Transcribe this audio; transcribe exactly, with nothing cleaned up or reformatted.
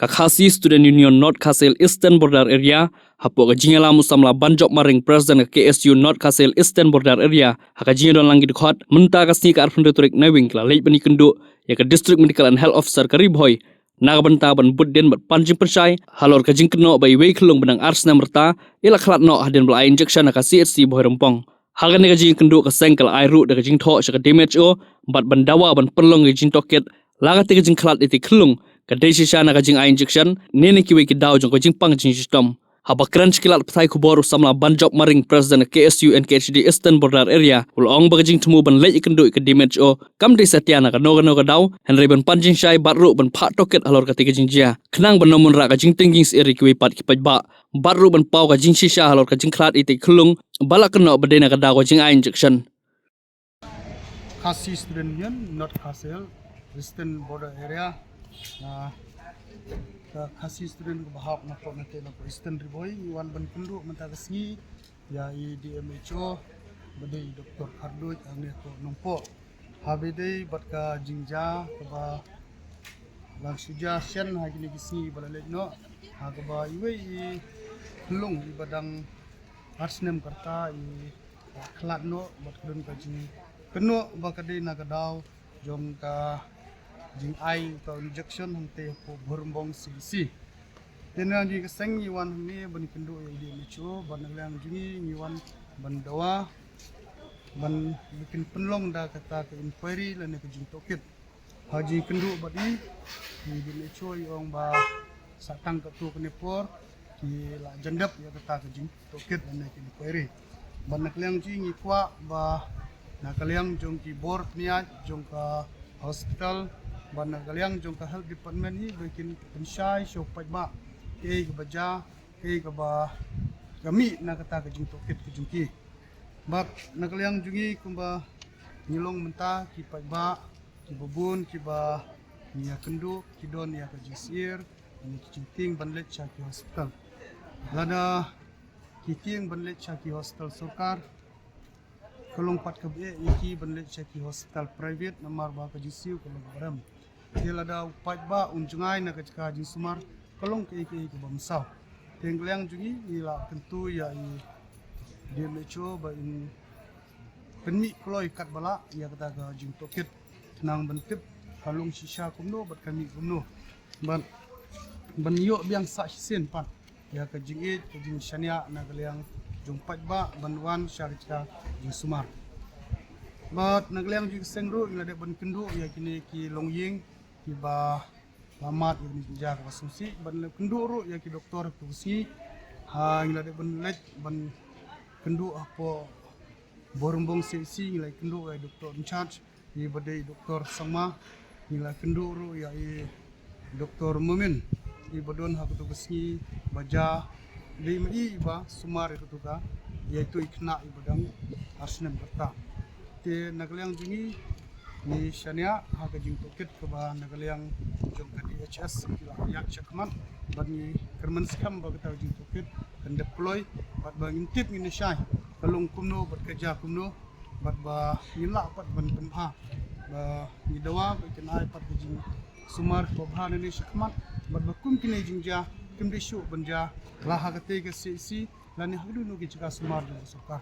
Khasi Student Union North Khasi Hills Eastern Border Area, hapoh ka jingïalam u samla Banjop Maring, President ka K S U North Khasi Hills Eastern Border Area, ha ka jingdon lang ki dkhot mynta ka sngi ka arphew tarik Naiwieng, ki la leit ban ïakynduh ïa ka District Medical and Health Officer ka Ri Bhoi na ka bynta ban bud dien bad pan jingpynshai halor ka jingkynnoh ba iwei i khyllung ba dang ar snem rta i la khlad noh hadien ba la ai injection ha ka C H C Bhoirymbong. Ha kane ka jingïakynduh, ka seng ka la ai ruh da ka jingthoh sha ka D M H O bad ban dawa ban pynlong ka jingtohkit la katei ka jingkhlad itei i khyllung, ka dei shisha na ka jingai injection ne na kiwei ki daw jong ka jingpang jingshitom. Haba kren sha ki lad pathai khubor, u samla Banjop Maring, President K S U N K H D Eastern Border Area, u la ong ba ka jingthmu ban leit ïakynduh ïa ka D M H O kam dei satia na kano kano ka daw, hynrei ban pan jingshai bad ruh ban phah tohkit halor katei ka jingjia, khnang ban ym wanrah ka jingtieng jingsheptieng ïa kiwei pat ki paidbah, bad ruh ban paw ka jingshisha halor ka jingkhlad itei i khyllung ba la kynnoh ba dei na ka daw ka jingai injection. Khasi Student Union North Khasi Hills Eastern Border Area. Ah, ka Khasi Student kaba hap na pdeng na tei na pdeng Eastern Ri Bhoi, ngi wan ban kynduh mynta ka sngi ïa i D M H O ba dei i Doktor Kharduid hangne ha Nongpoh, haba ïadei bad ka jingjia kaba la shu jia shen ha kine ki sngi ba la leit noh, ha kaba iwei i khyllung iba dang ar snem ka rta i la khlad noh bad ka don ka jingkynnoh ba ka dei na ka daw jong ka jingai ka injection hangtei hapoh Bhoirymbong C H C. Te na ka liang jong ngi ka seng, ngi wan hangne ban kynduh ïa i D M H O bad na ka liang jong ngi, ngi wan ban dawa ban kin pynlong da kata ka inquiry lane ka jingtohkit. Ha jingkynduh bad i, i D M H O i ong ba sa tang katto katne por ki la jan dep ïa kata ka jingtohkit lane ka inquiry. Bad na ka liang jong ngi, ngi kwah ba na ka liang jong ki bor pynïaid jong ka hospital bad na ka liang jong ka health department hi ba kin pynshai sha u paidbah kaei kaba jia, kaei kaba ka mih na kata ka jingtohkit ka jong ki. Bad na ka liang jong ngi, kumba ngi long mynta ki paidbah kiba bun kiba ngi ïakynduh, ki don ïa ka jingsyier ne ki jingtieng ban leit sha ki hospital. Lada ki tieng ban leit sha ki hospital sorkar, ka long pat kaba eh ïa ki ban leit sha ki hospital private namar ba ka jingsiew ka long kaba rem. Te lada u paidbah un jngai na ka jaka jingsumar, ka long kaei kaei kaba mynsaw. Te na ka liang jong ngi, ngi la kyntu ïa i D M H O ba in pynmih kloi katba lah ïa kata ka jingtohkit, khnang ban tip ka long shisha kumno bad ka mih kumno, bad ban ïoh biang sah shisien pat ïa ka jingïeit ka jingshaniah na ka liang jong paidbah ban wan sha ka jaka jingsumar. Bad na ka liang jong ka seng ruh, ngi la dep ban kynduh ïa kine ki longïing kiba la mad ïa kane ka jingjia kaba sngewsih, bad la kynduh ruh ïa ki doktor ha kato ka sngi. Ha, ngi la dep ban leit ban kynduh hapoh Bhoirymbong C H C, ngi la kynduh ïa i doktor in charge, iba dei i Doktor Sangma. Ngi la kynduh ruh ïa i Doktor Momin, iba don ha kato ka sngi ba jia, dei ma i iba sumar ïa kato ka ïa ito i khynnah iba dang ar snem ka rta. Te na ka liang jong ngi, ngi shaniah ha ka jingtohkit kaba na ka liang jong ka D H S ki la ïaid shakhmat, bad ngi kyrmen skhem ba kata ka jingtohkit kan dep kloi, bad ba ngin tip, ngin ïa shai ka long kumno bad ka jia kumno, bad ba ngin lah pat ban pynbha ba ngi dawa ba kin ai pat ka jingsumar kaba bha nangne shakhmat, bad ba kum kine jingjia kim dei shuh ban jia la ha katei ka C H C lane ha kano kano ka jaka sumar jong ka sorkar.